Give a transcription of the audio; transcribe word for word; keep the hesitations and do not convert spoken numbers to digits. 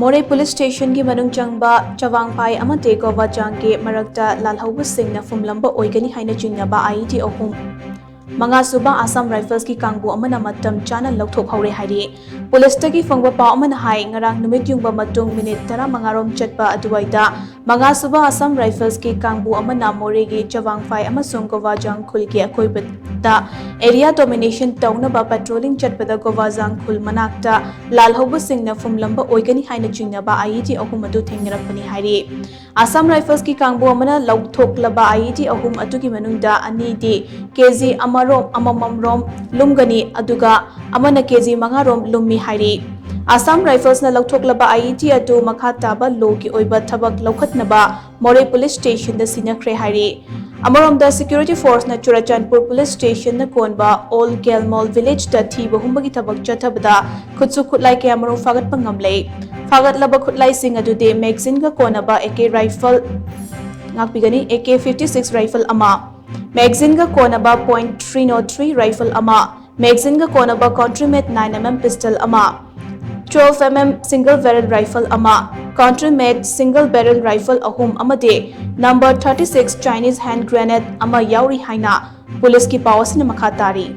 ꯃꯣꯔꯦ ꯄꯨꯂꯤꯁ ꯁ꯭ꯇꯦꯁꯟꯒꯤ ꯃꯅꯨꯡ ꯆꯪꯕ ꯆꯋꯥꯡꯐꯥꯏ ꯑꯃꯗꯤ ꯒꯣꯕꯥꯖꯥꯡꯒꯤ ꯃꯔꯛꯇ ꯂꯥꯜꯍꯧꯕꯁꯤꯡꯅ ꯐꯨꯝꯂꯝꯕ ꯑꯣꯏꯒꯅꯤ ꯍꯥꯏꯅ ꯆꯤꯡꯅꯕ IED ꯑꯍꯨꯝ꯫ ꯃꯉꯥꯁꯨꯕ ꯑꯁꯥꯝ ꯔꯥꯏꯐꯜꯁꯀꯤ ꯀꯥꯡꯕꯨ ꯑꯃꯅ ꯃꯇꯝ ꯆꯥꯅ ꯂꯧꯊꯣꯛꯍꯧꯔꯦ ꯍꯥꯏꯔꯤ꯫ ꯄꯨꯂꯤꯁꯇꯒꯤ ꯐꯪꯕ ꯄꯥꯎ ꯑꯃꯅ ꯍꯥꯏ, ꯉꯔꯥꯡ ꯅꯨꯃꯤꯠ ꯌꯨꯡꯕ ꯃꯇꯨꯡ ꯃꯤꯅꯤꯠ ꯇꯔꯥꯃꯉꯥ ꯔꯣꯝ ꯆꯠꯄ ꯑꯗꯨꯋꯥꯏꯗ ꯃꯉꯥꯁꯨꯕ ꯑꯁꯥꯝ ꯔꯥꯏꯐꯜꯁꯀꯤ ꯀꯥꯡꯕꯨ ꯑꯃꯅ ꯃꯣꯔꯦꯒꯤ ꯆꯋꯥꯡꯐꯥꯏ ꯑꯃꯁꯨꯡ ꯒꯣꯕꯥꯖꯥꯡ ꯈꯨꯜꯒꯤ ꯑꯀꯣꯏꯕꯗ area domination ꯇꯧꯅꯕ patrolling ꯆꯠꯄꯗ ꯒꯣꯕꯥꯖꯥꯡ ꯈꯨꯜ ꯃꯅꯥꯛꯇ ꯂꯥꯜꯍꯧꯕꯁꯤꯡꯅ ꯐꯨꯝꯂꯝꯕ ꯑꯣꯏꯒꯅꯤ ꯍꯥꯏꯅ ꯆꯤꯡꯅꯕ IED ꯑꯍꯨꯝ ꯑꯗꯨ ꯊꯦꯡꯅꯔꯛꯄꯅꯤ ꯍꯥꯏꯔꯤ꯫ ꯑꯁꯥꯝ ꯔꯥꯏꯐꯜꯁꯀꯤ ꯀꯥꯡꯕꯨ ꯑꯃꯅ ꯂꯧꯊꯣꯛꯂꯕ IED ꯑꯍꯨꯝ ꯑꯗꯨꯒꯤ ꯃꯅꯨꯡꯗ ꯑꯅꯤꯗꯤ KG ꯑꯃꯔꯣꯝ ꯑꯃꯃꯝꯔꯣꯝ ꯂꯨꯝꯒꯅꯤ, ꯑꯗꯨꯒ ꯑꯃꯅ KG ꯃꯉꯥꯔꯣꯝ ꯂꯨꯝꯃꯤ ꯍꯥꯏꯔꯤ꯫ ꯑꯁꯥꯝ ꯔꯥꯏꯐꯜꯁꯅ ꯂꯧꯊꯣꯛꯂꯕ IED ꯑꯗꯨ ꯃꯈꯥ ꯇꯥꯕ lawꯒꯤ ꯑꯣꯏꯕ ꯊꯕꯛ ꯂꯧꯈꯠꯅꯕ ꯃꯣꯔꯦ ꯄꯨꯂꯤꯁ ꯁ꯭ꯇꯦꯁꯟꯗ ꯁꯤꯟꯅꯈ꯭ꯔꯦ ꯍꯥꯏꯔꯤ꯫ ꯑꯃꯔꯣꯝꯗ security forceꯅ ꯆꯨꯔꯥꯆꯥꯟꯄꯨꯔ ꯄꯨꯂꯤꯁ ꯁ꯭ꯇꯦꯁꯟꯅ ꯀꯣꯟꯕ ꯑꯣꯜ ꯀꯦꯜꯃꯣꯜ ꯚꯤꯂꯦꯖꯇ ꯊꯤꯕ ꯍꯨꯝꯕꯒꯤ ꯊꯕꯛ ꯆꯠꯊꯕꯗ ꯈꯨꯠꯁꯨ ꯈꯨꯠꯂꯥꯏ ꯀꯌꯥꯃꯔꯨꯝ ꯐꯥꯒꯠꯄ ꯉꯝꯂꯦ꯫ ꯐꯥꯒꯠꯂꯕ ꯈꯨꯠꯂꯥꯏꯁꯤꯡ ꯑꯗꯨꯗꯤ magazineꯒ ꯀꯣꯟꯅꯕ AK rifle, ꯉꯥꯛꯄꯤꯒꯅꯤ, AK fifty six rifle ꯑꯃ, magazineꯒ ꯀꯣꯟꯅꯕ point three oh three rifle ꯑꯃ, magazineꯒ ꯀꯣꯟꯅꯕ country made nine MM pistol ꯑꯃ, twelve MM single barrel rifle ꯑꯃ, country made single barrel rifle ꯑꯍꯨꯝ ꯑꯃꯗꯤ number thirty six Chinese hand grenade ꯑꯃ ꯌꯥꯎꯔꯤ ꯍꯥꯏꯅ ꯄꯨꯂꯤꯁꯀꯤ ꯄꯥꯎ ꯑꯁꯤꯅ ꯃꯈꯥ ꯇꯥꯔꯤ꯫